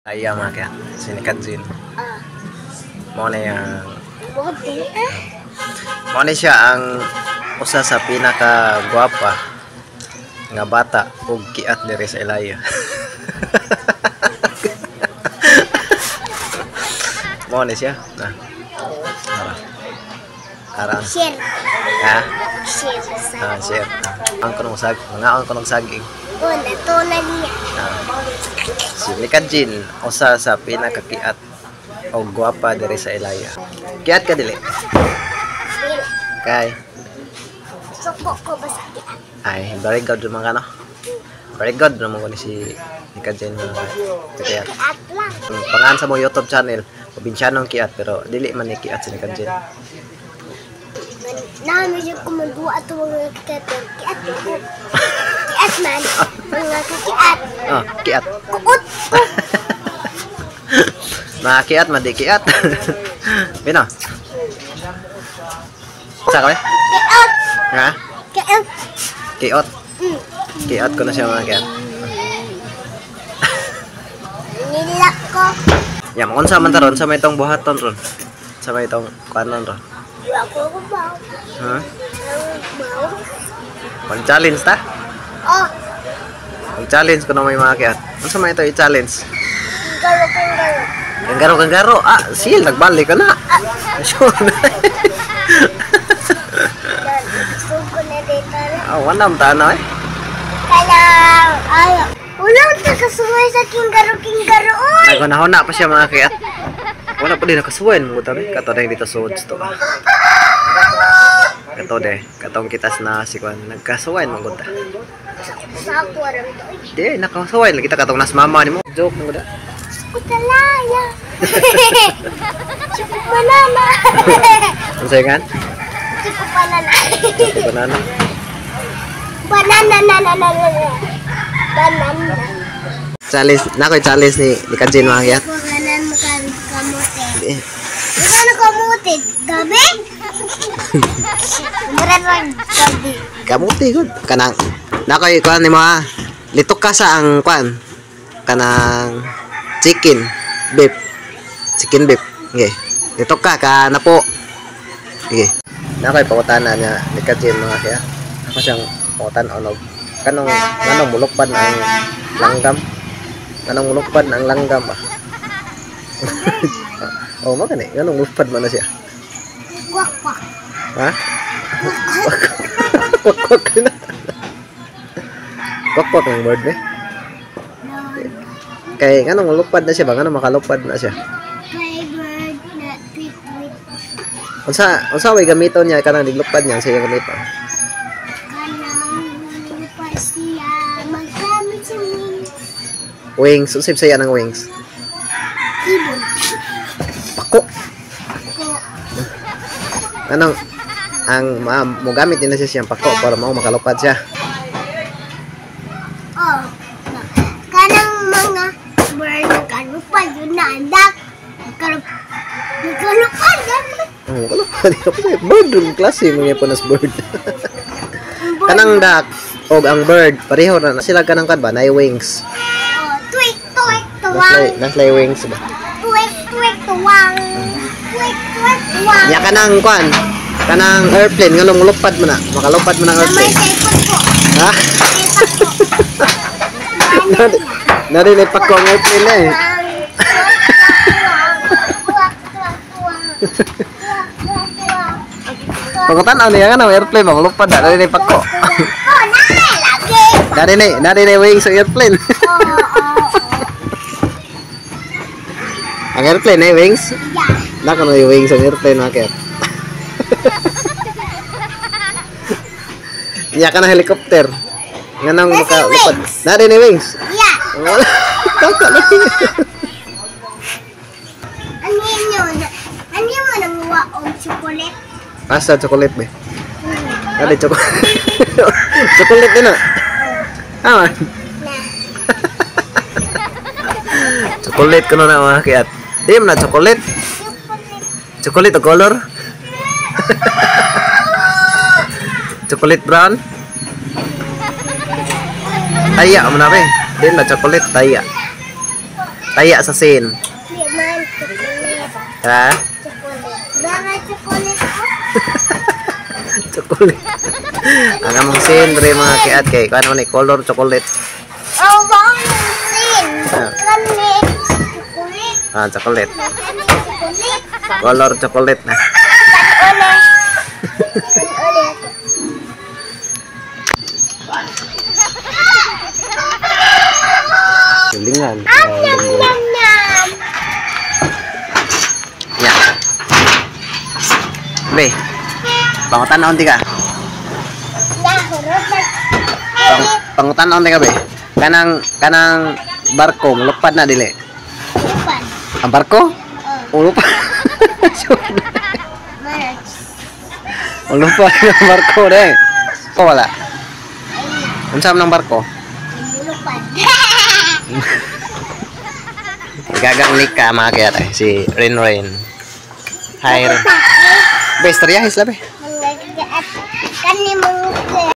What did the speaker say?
Ay, mga kaya. Si Nikajin. Ah, Mo na yung buti ah. Mo ni siya ang usa sa pinaka gwapa nga bata ug kiat diri sa Ilaya. Mo ni siya. Na. Ara. Ara. Share. Ha? Share sa. Ah, share. Ang kunong sag, mga ang kunong saging. Oh, nato na niya. Ah. Si Nikajin usa sa pinakakiat og gwapa diri sa Ilaya. Kiat ka dili? Dili. Kay Suko ko ba sa kiat? Ay, very good naman ka, no? Very good naman ko ni si Nikajin mga kiat. Kiat lang. Pangan sa mo YouTube channel, probinsyanong kiat pero dili man ni kiat si Nikajin. Nami siya kumandua ato mga kiat. Pero kiat ko. Kiat man. Mga kakiat. Oh, kiat. Kuot ko. Mga kiat man di kiat. Bino. Sa ka ba? Kiat. Ha? Kiat. Kiot. Kiat ko na siya mga kiat. Nilak ko. Ya, makon sa man taron sa may itong buhaton ron. Sa may itong kuanon ron. Ako ko ba? Ha? Mau. Mag-challenge ta? Oh, Mag-challenge ko na may mga kiat. Unsa may ito i-challenge? Garo kong garo. Kanggaro, kanggaro. Ah, sil, nagbalik ka na. Sure. Gusto ko na dito na. Ah, wala man ta na eh. Kaya, ay, wala ta kasuway sa kinggaro kinggaro oy. Naghunahuna pa siya mga kiat. Wala pa din nakasuway mo tabi. Kato na dito suod to. Kato de, katong kitas na si Kwan nagkasuway mo gud ta. Sa ako ram to. Di nakasuway lagi ta katong nas mama nimo. Joke mo gud. Kutalaya. Cukup banana. Unsa kan? Cukup banana. Cukup banana. Banana na na na na. Banana. Challenge, na koy challenge ni Kajin mga kiat. Banana mo kamote. Di. Ano kamote? Gabi? Murag gabi. Kamuti gud kanang na koy kuan nimo ha. Litok ka sa ang kuan kanang chicken beef. Chicken beef. Okay. Litok ka ka na po. Sige. Na koy pangutana niya ni Kajin mga kiat. Ako siyang pangutan onog kanong nganong mulukpad ang langgam. Kanong mulukpad ang langgam ba? Oh, mo gani nganong mulupad man na siya. Kwak kwak. Ha? Kwak na. Kwak ang word eh. Kay nganong mulupad na siya ba? Nganong makalupad na siya? Play bird na tweet tweet. Unsa way gamiton niya kanang niglupad niya sa iyang gamiton? Kanang lupa siya maggamit sa wings. Wings, unsay saya ng wings? Ibon. Pako. Ko. Anong ang mogamit niya na siya siyang pako para mao makalupad siya. Oh. Kanang mga bird nakalupad yun na andak. Nakalupad ganun. Oh, kalupad. Bird rin klase mga po nas bird. Kanang duck og ang bird pareho na sila kanang kan ba nay wings. Oh, tweet tweet tuwang. Naslay wings ba? Tweet tweet tuwang. Tweet tweet tuwang. Nya kanang kwan, kanang airplane nganong mulupad man na, makalupad man ang Namay airplane. sa ikot ko. Ha? Sa ikot ko. Nari na pako ang airplane na eh. Pangutan-aw niya nga ng airplane ba mulupad na nari na pako. Oh, nay, lagi. Nari na wings ang airplane. Oh. Ang airplane na wings. Yeah. Nako na yung wings ang airplane mga ket. Niya ka na helicopter. Nganong Nasa makalupad. wings. Nari na wings. Yeah. Wala. Tama na. Ano yun? Ano yun mo nang waong chocolate? Asa chocolate ba? Kali chocolate. Chocolate din ah. Ah, man. Na. Chocolate kuno na mga kiat. Di man na chocolate. Chocolate. Chocolate o color? Chocolate brown? Taya man na be. Di na chocolate taya. Taya sa sin. Di man, chocolate. Ha? Chocolate. Bara chocolate ko. Chocolate. Ang among sin dre, mga kiat, kay kuan man ni color chocolate. Oh, wow, sin. Ah. Kani chocolate. Ah, chocolate. Kani chocolate. Color chocolate na. Kanole. Kanole ako. Tulingan. Am nam nam nam. Ya. Be. Pangutan-on di ka. Nahurot na. Pangutan-on di ka, be. Kanang barko mulupad na dili? Lupad. Ang barko? Oh, Mulupad. March. Mulupad ang barko de. Ko wala. Ay, Unsa man ang barko? lupad. Gagang nika, mga kaya eh, si Rin Rin. Hi, Rin. Be, istorya, isla, be. Mga kiat. Kani mga